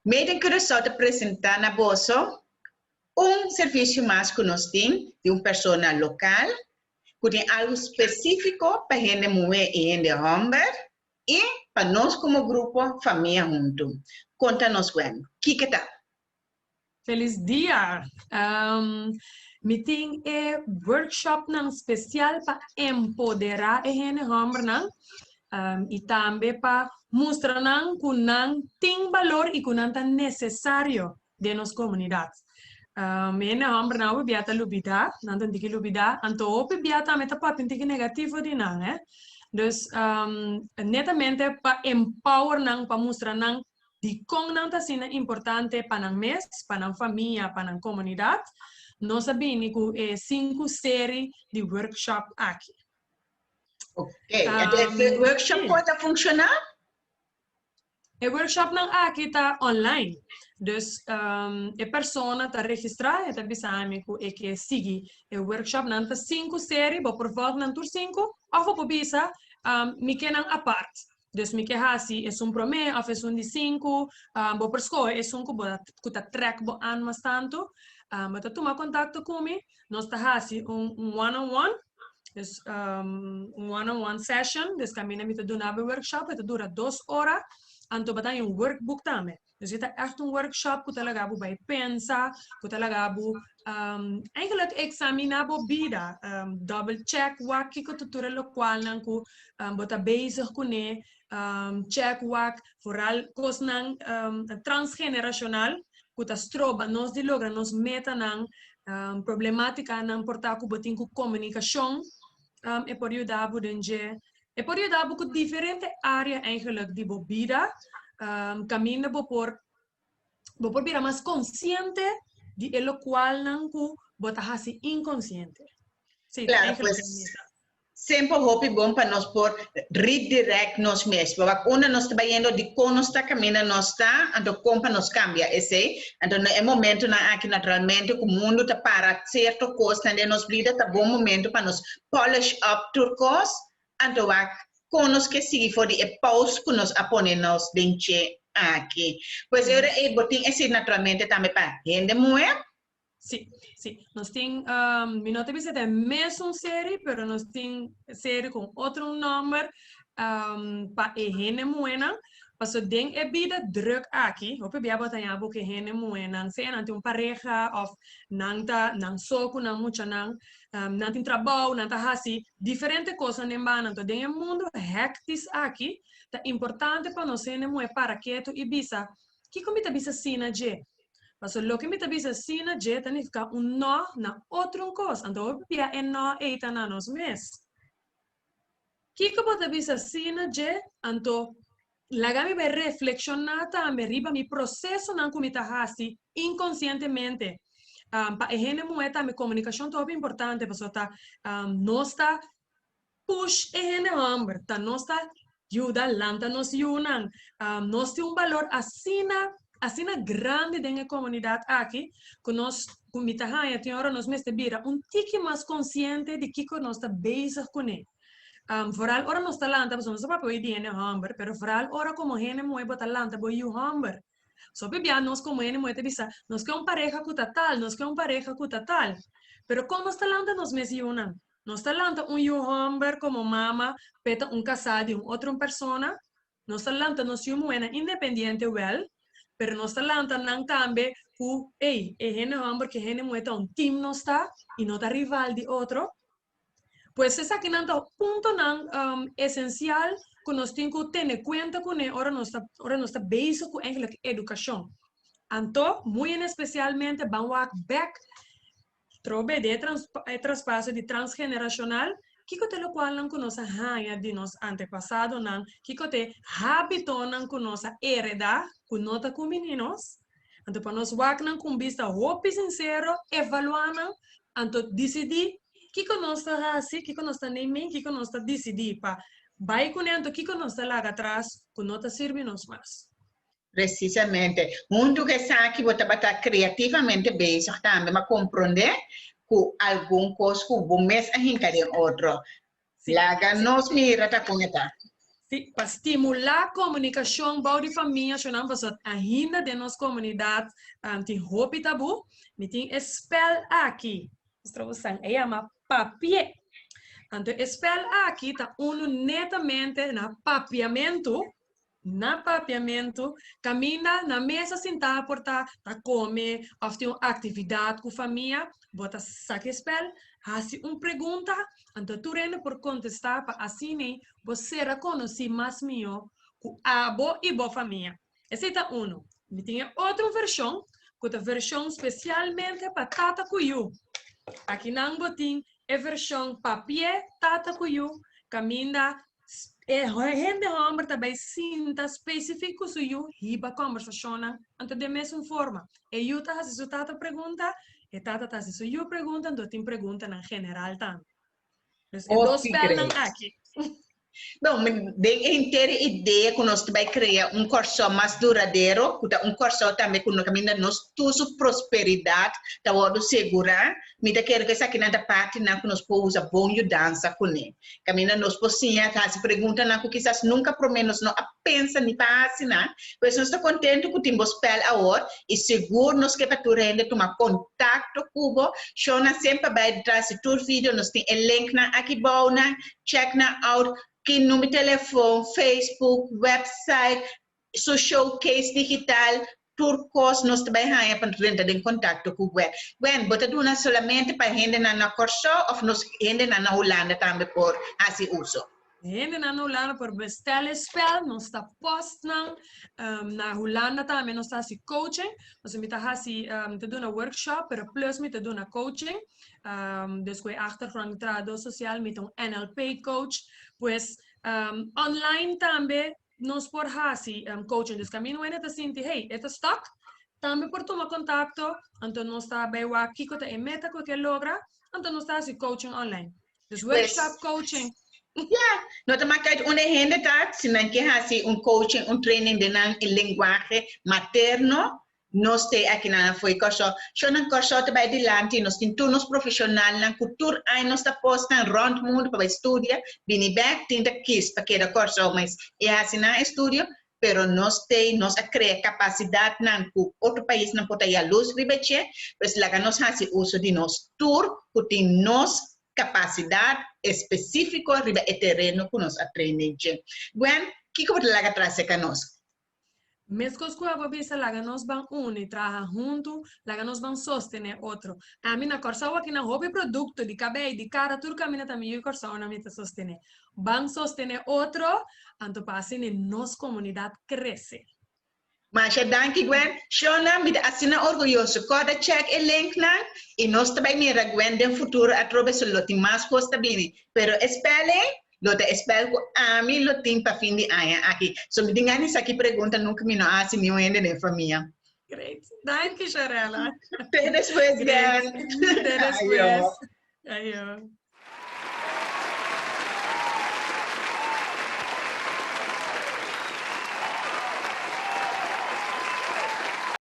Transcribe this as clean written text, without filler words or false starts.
Made in Curaçao ta presentá na boso un servisio mas ku nos tin di un persona lokal ku tin algu spesífiko pa hende muhé i hende hòmber i pa nos komo grupo famia huntu. Konta nos Gwen, kiko ta? Felis dia! Mi tin e workshopnan spesial pa empoderá e hende hòmbernan i tambe pa mustra nan ku nan tin balor i ku nan ta nesesario den nos komunidat. E hende hòmbernan hopi bia ta lubidá, nan ta un tiki lubidá, anto hopi bia tambe ta papia un tiki negativo di nan, eh. Dus netamente pa empower nan, pa mustra nan Dikon nan ta asina importante pa nan mes, pa nan famia, pa nan komunidat? Nos a bini ku e sinku seri di workshop aki. Ok, e workshop kon ta funshoná? E workshopnan aki ta online. Dus e persona ta registrá, e ta bisa mi ku e ke sigui e workshop. Nan ta sinku seri, bo por vòlg nan tur sinku òf bo por bisa mi ke nan apart. Dus mi ke hasi esun promé òf esun di sinku, bo por skohe esun ku bo ku ta trèk bo an mas tantu. Bo ta tuma kontakto ku mi, nos ta hasi un one on one, dus un one on one session, dus kaminda mi ta duna bo e workshop, e ta dura dos ora, anto bo ta haña un workbook tambe. Dus e ta ègt un workshop ku ta laga bo bai pensa, ku ta laga bo eigenlijk eksaminá bo bida, double check wak kiko ta tur e lokualnan ku bo ta bezig kuné, check wak vooral kosnan transgenerashonal ku ta stroba nos di logra nos metanan, problemátikanan por ta ku bo tin ku komunikashon e por yuda bo den dje. E por yuda bo ku diferente área eigenlijk di bo bida, kaminda bo por bo por bira mas konsiente di e lokualnan ku bo ta hasi inkonsiente. Sí, Claro, pues, semper hopi bon pa nos por redirect nos mes. Wak unda nos ta bayendo, di kon nos ta kaminda nos ta, anto kon pa nos kambia esei. Anto na e momentonan aki naturalmente ku mundu ta para sierto kosnan den nos bida, ta bon momento pa nos polish up tur kos, anto wak kon nos ke sigui for di e pause ku nos a pone nos den dje aki. Pues e ora ei bo tin esei naturalmente tambe pa hende muhé. Sí, sí. Nos tin, mi no ta bisa ta e mesun seri, pero nos tin seri ku otro nòmber pa e hende muhénan. Paso den e bida drùk aki, hopi bia bo ta haña bo ku e hende muhénan, sea nan tin un pareha òf nan ta nan so ku nan muchanan, Nan tin trabou, nan ta hasi diferente kosnan den banda. Anto den e mundu hèktis aki, ta importante pa nos hende muhé para ketu i bisa, Kiko mi ta bisa sí na dje? Pasobra loke mi ta bisa sí na dje ta nifiká un nò na otro un kos. Anto hopi bia e nò ei ta na nos mes. Kiko bo ta bisa sí na dje? Anto laga mi bai reflekshoná tambe riba mi prosesonan ku mi ta hasi inkonsientemente. Pa e hende muhé tambe komunikashon ta hopi importante pasobra ta nos ta push e hende hòmber, ta nos ta yuda lanta nos yunan. Nos tin un balor asina asina grandi den e komunidat aki ku nos ku mi ta haña tin ora nos mester bira un tiki mas konsiente di kiko nos ta bezig kuné. Vooral ora nos ta lanta, pasobra nos ta papia hoy di hende hòmber, pero vooral ora komo hende muhé bo ta lanta bo yu hòmber. So pabia nos komo hende muhé ta bisa, nos ke un pareha ku ta tal, nos ke un pareha ku ta tal. Pero kon nos ta lanta nos mes yunan? Nos ta lanta un yu hòmber komo mama p'e ta un kasá di un otro persona? Nos ta lanta nos yu muhénan independiente wèl, pero nos ta lanta nan tambe ku, ey, e hende hòmber ku e hende muhé ta un team nos ta i no ta rival di otro. Pues esakinan ta puntonan esensial ku nos tin ku tene kuenta kuné ora nos ta ora nos ta bezig ku eigenlijk edukashon. Anto, muy en espesialmente ban wak bèk trobe den e traspaso di transgenerashonal, kiko ta e lokualnan ku nos a haña di nos antepasadonan, kiko ta e hábitonan ku nos a heredá ku no ta kumbiní nos. Anto pa nos wak nan ku un bista hopi sinsero, evaluá nan, anto disidí kiko nos ta hasi, kiko nos ta neimei, kiko nos ta disidí pa bai kuné, anto kiko nos ta laga atras ku no ta sirbi nos mas. Presisamente. Huntu ku esaki bo tabata kreativamente bezig tambe pa komprondé ku algun kos ku bo mes a hinka den otro. Laga nos mira ta kon e ta. Sí, pa stimulá komunikashon bou di famia, shonnan, pasobra ainda den nos komunidat tin hopi tabú. Mi tin e spèl aki. Mustra bosan, e yama Papié. Anto e spèl aki ta unu netamente na papiamentu, na papiamentu, kaminda na mesa sintá por ta ta kome òf tin un aktividat ku famia, bo ta saka e spèl, hasi un pregunta, anto tur hende por kontestá pa asina Bo sera konosí mas mihó ku abo i bo famia. Esei ta unu. Mi tin e otro vershon, ku ta vershon spesialmente pa tata ku yu. Akinan bo tin e vershon Papié Tata ku Yu, kaminda e hende hòmber ta bai sinta spesifik ku su yu hiba kòmbersashonnan. Anto den mesun forma, e yu ta hasi su tata pregunta, e tata ta hasi su yu pregunta, anto tin preguntanan general tambe. Dus e dos spelnan aki. Bon, den e henter e idea ku nos ta bai krea un Kòrsou mas duradero, ku ta un Kòrsou tambe ku no kaminda nos tur su prosperidat ta wòrdu segurá, mi ta kere ku esakinan ta partinan ku nos por usa bon yudansa kuné. Kaminda nos por siña hasi preguntanan ku kisas nunka promé nos no a pensa ni pa hasi nan. Pues nos ta kontentu ku tin bo spèl awor i sigur nos ke pa tur hende tuma kontakto ku bo. Shownan semper bai tras di tur video, nos tin e linknan aki bou nan, check nan out, ki number telefon, Facebook, website, su showcase digital, tur kos nos ta bai haña pa drenta den kontakto ku Gwen. Gwen, bo ta duna solamente pa hendenan na Kòrsou òf nos hendenan na Hulanda tambe por hasi uso? Hendenan na Hulanda por bestel e spel, nos ta post nan. Na Hulanda tambe nos ta hasi coaching. Pasobra mi ta hasi, mi ta duna workshop, pero plus mi ta duna coaching. Dus ku e achtergrond di trahadó sosial mi ta un NLP coach. Pues online tambe nos por hasi coaching. Dus kaminda un hende ta sinti, hey, e ta stuck, tambe por tuma kontakto, anto nos ta bai wak kiko ta e meta ku e ke logra, anto nos ta hasi coaching online. Dus workshop coaching. Ja, no ta maak uit unda hende ta, si nan ke hasi un coaching, un training den nan lenguahe materno, nos te aki na Fo'i Kòrsou. Shownan Kòrsou ta bai dilanti, nos tin tur nos profeshonalnan ku tur aña nos ta post nan rònt mundu pa bai studia, bini bèk, tin ta kis pa keda Kòrsou mas e hasi nan estudio, pero nos te nos a krea kapasidatnan ku otro paisnan por ta yalus riba dje, pues laga nos hasi uso di nos tur ku tin nos kapasidat espesífiko riba e tereno ku nos a train den dje. Gwen, kiko bo ta laga tras serka nos? Meskos ku abo bisa laga nos ban uni, traha huntu, laga nos ban sostené otro. Ami na Kòrsou aki nan hopi produkto di kabei, di kara, tur kaminda ta mi yu Kòrsounan mi ta sostené. Ban sostené otro, anto pa asina nos komunidat krese. Masha danki Gwen. Shona, mi ta asina orguyoso. Kòrda chèk e linknan i nos ta bai mira Gwen den futuro atrobe so lo tin mas kos ta bini. Pero e spèl ei Lo ta e spel ku ami lo tin pa fin di aña aki. So mi tin gana di sa ki pregunta nunka mi no a hasi niun hende den famia. Great. Danki, Sharella. Te despues, Gwen. Te despues. Ayo.